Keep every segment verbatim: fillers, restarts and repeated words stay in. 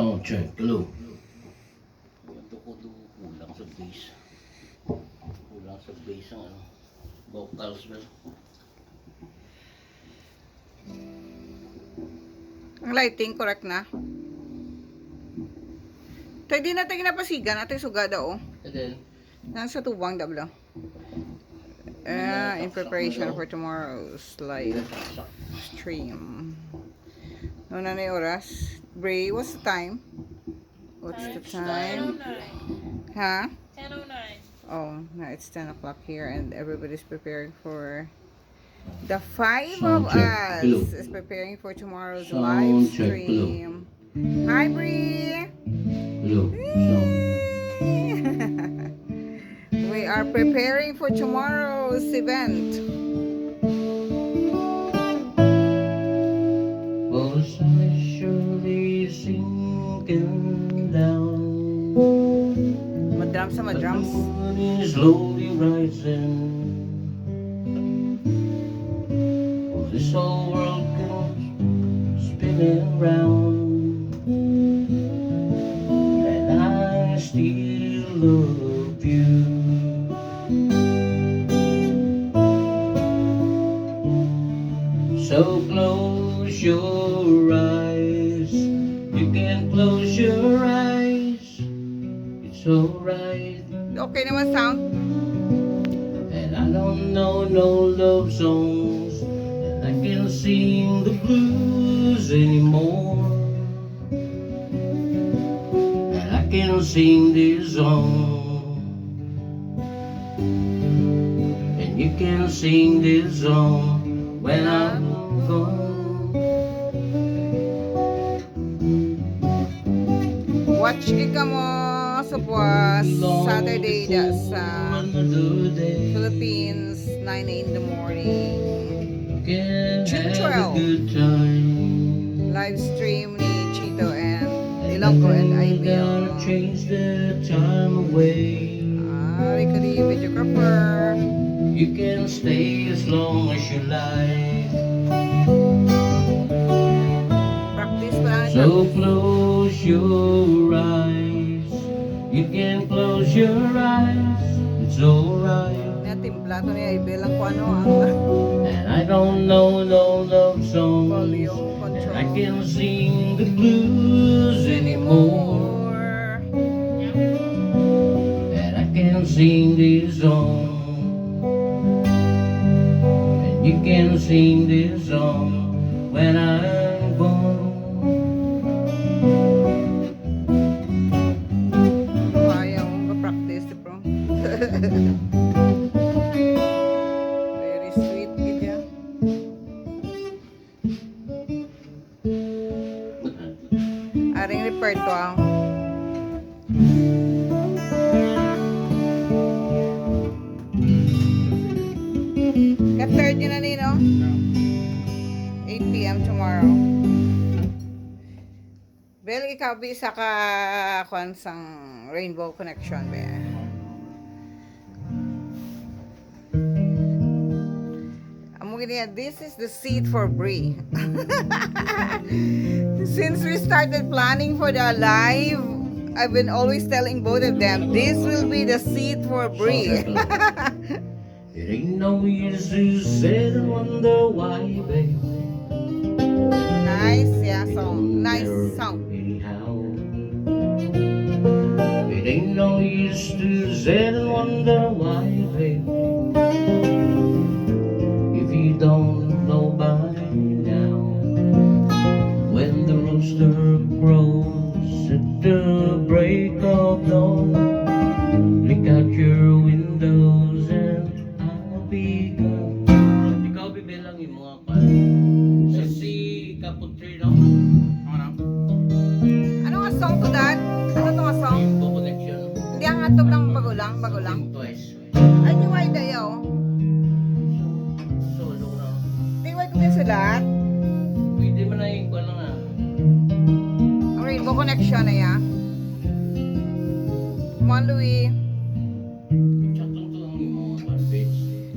Oh, check. Hello. Duko-duko lang sa bass. Kulang sa bass ang ano, vocals ba? Ang lighting, correct na? Tay, di na tayo napasigan, ate, sugada, oh. And then, Nasa tubang, dablo. Ah, in preparation for tomorrow's live stream. No na na yung oras. Bray, what's the time? What's the time? Ha? Ten oh nine. Oh, now it's ten o'clock here and everybody's preparing for the five of us is preparing for tomorrow's live stream. Hi, Bree! Hello. We are preparing for tomorrow's event. Well, the sun is surely sinking down. Madrums sa madrums. The moon is slowly rising. Well, this whole world comes spinning round, and I still love you. So close your eyes. You can close your eyes. It's alright. Okay naman sound. And I don't know no love songs, and I can't sing the blues anymore. And I can sing this song. And you can sing this song when I'm gone. Watch gid kamo sa buwas Saturday da sa Philippines, nine in the morning. June twelve. Live stream ni Chito and Ilonggo and Ivy. Change the time away. Ah, Ricky, the videographer. You can stay as long as you like. Practice pa lang. So close your eyes. You can close your eyes. It's alright. Natimpla to ni Ivy lang kung ano ang And I don't know no love songs. Volume control. And I can't sing the blues anymore. And I can sing this song. And you can sing this song when I'm gone. Ayaw akong ka-practice, bro. Very sweet gid ya. Aring repertoire. Ka-third yun na ni, no? Eight p m tomorrow. Bel, ikaw, bi, isa ka, kwan, sang Rainbow Connection, be. Amo gid niya, this is the seat for Bree. Since we started planning for the live, I've been always telling both of them, this will be the seat for Bree. It ain't no use to sit and wonder why, baby. Nice, yeah, song. Nice song. Anyhow, it ain't no use to sit and wonder why, baby. If you don't know by now, when the rooster crows at the break of dawn, look out your windows and I'll be gone. Ikaw, bibilang yung mga kwan. Sa si Kaputri, no? Ano? Ano nga song to, Dad? Ano to nga song? Rainbow Connection. Hindi, ang ato lang bago lang, bago lang. Think twice. Ay, di wala dayo. Solo na. Di wala ko din sa lahat. Pwede man na yung kwan lang, ah. Ang Rainbow Connection na yan. Mon Louis.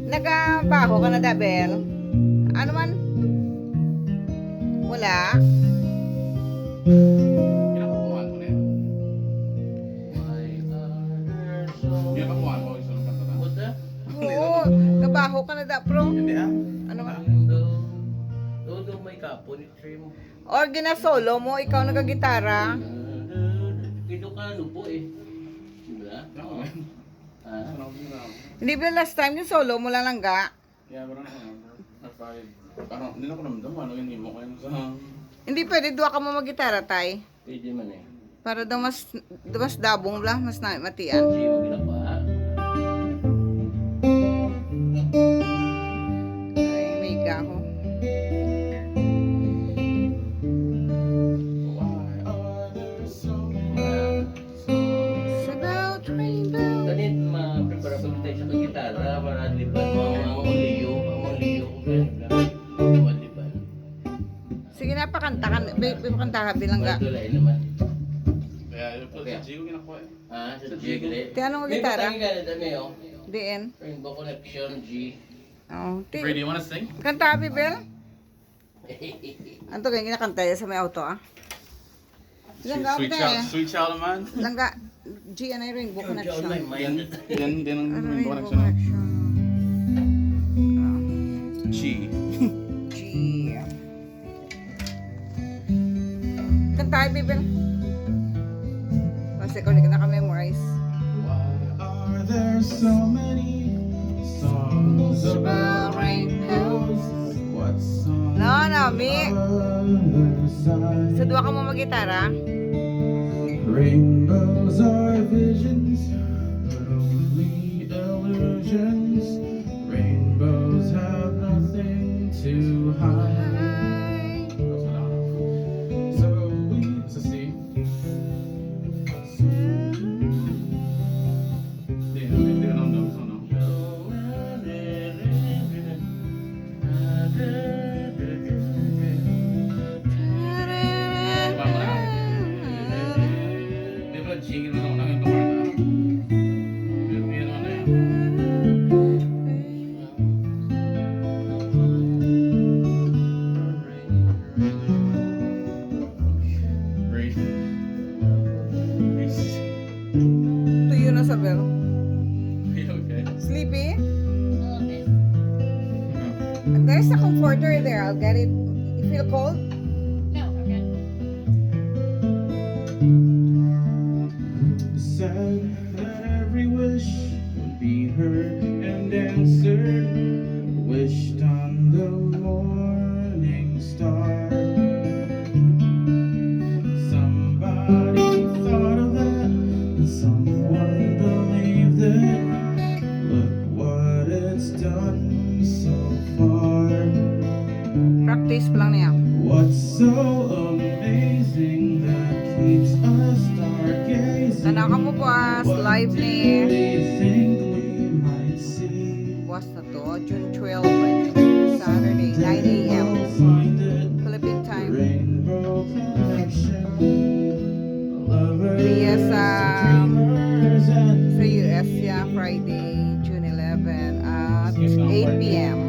Nagabaho ka na, Dabel? Ano man? Wala? Ka na da, pro? Hindi, ah. Ano ka? Ang do, do, do may kapo ni Trim. Or ginasolo mo, ikaw nagagitara? Kito ka, ano po eh. Diba? Oo. Ah. Ano, ano? Hindi ba last time yung solo mo lang, langga? Yeah, pero ano, ano, ano, hindi na ko namdam, ano yung himo ko yun sa Hindi pwede, duha ka mo maggitara, tay. Pwede man eh. Para daw mas, mas dabong bla, mas na, matian. Hindi mo ginawa. Ay, may gaho. Why are there so many songs about rainbow? Ganit, ma-prepare pa tayo sa gitara para liban mo ang, ang uliyo, ang uliyo, ang uliyo. Sige na, pakanta ka. Bi-, bi-, pakanta ka bilang ga. Wala, wala naman. Kaya, yun po, Okay. Sa G ko ginakuha eh. Ah, sa Sa G G ko. Gali. Ti, anong May gitara? Patay ka na dami, oh. Diin? Rainbow Connection, G. Oh, ti-, Brady, you wanna sing? Kanta, Bibel? Anto kay ginakanta ya sa may auto, ah. Sweet, Langga, sweet okay. Child, sweet child of mine. Langga, G N I Rainbow Connection. Yan, yan din ang Ano Rainbow Rainbow Connection. Connection? G. G. Kanta, Bibel. Kasi ko, hindi ko naka-memorize. Why are there so many songs about rainbows? What's on No, no, the mi. Other side? Sa duha ka mo maggitara. Rainbows are visions, but only illusions. Rainbows have nothing to hide. So we, sa C. Hindi, hindi, hindi, no, no, no, no. Di ba, G, ano, ano, ano, ano, ano, ano, ano, Breathe. Breathe. Tuyo na sa bell. Are you okay? Sleepy? There's a comforter there. I'll get it. You feel cold? No, I'm good. Said that every wish would be heard and answered. Wished on the morning star. Somebody thought of that, and someone believed it. Look what it's done so far. Practice pa lang niya. What's so amazing that keeps us stargazing? Tanaw ka mo, boss. Live ni. What do you think we might see? Buwas na to, June twelve, Saturday, nine a m. Philippine time. Dia sa, sa U S ya, Friday, June eleven at eight p m.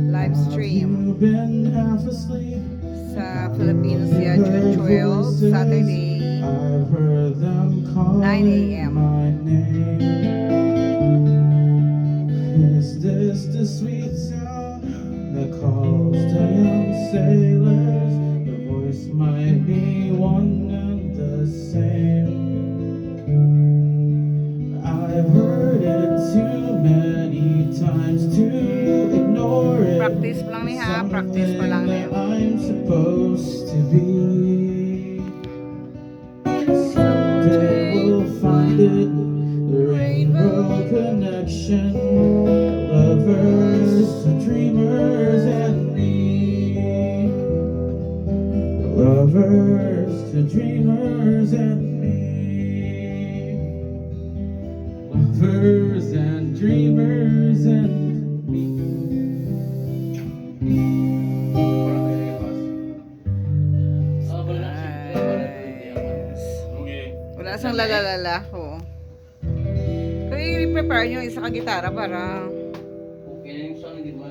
Live stream. Sa Philippines ya, June twelve, Saturday, nine a m. Is this the sweet sound that calls to young sailors? The voice might be one and the same. I've heard it too many times to ignore it. Practice pa lang ni ha, practice pa lang ni. Something that I'm supposed to be. Someday we'll find it, the rainbow connection. Lovers, dreamers, and me. Lovers, dreamers, and me. Lovers and dreamers and me. Nice. Wala sang lala-lala. Oo. Kaya i-prepare nyo isa ka gitara para Okay na yung sound, di ba?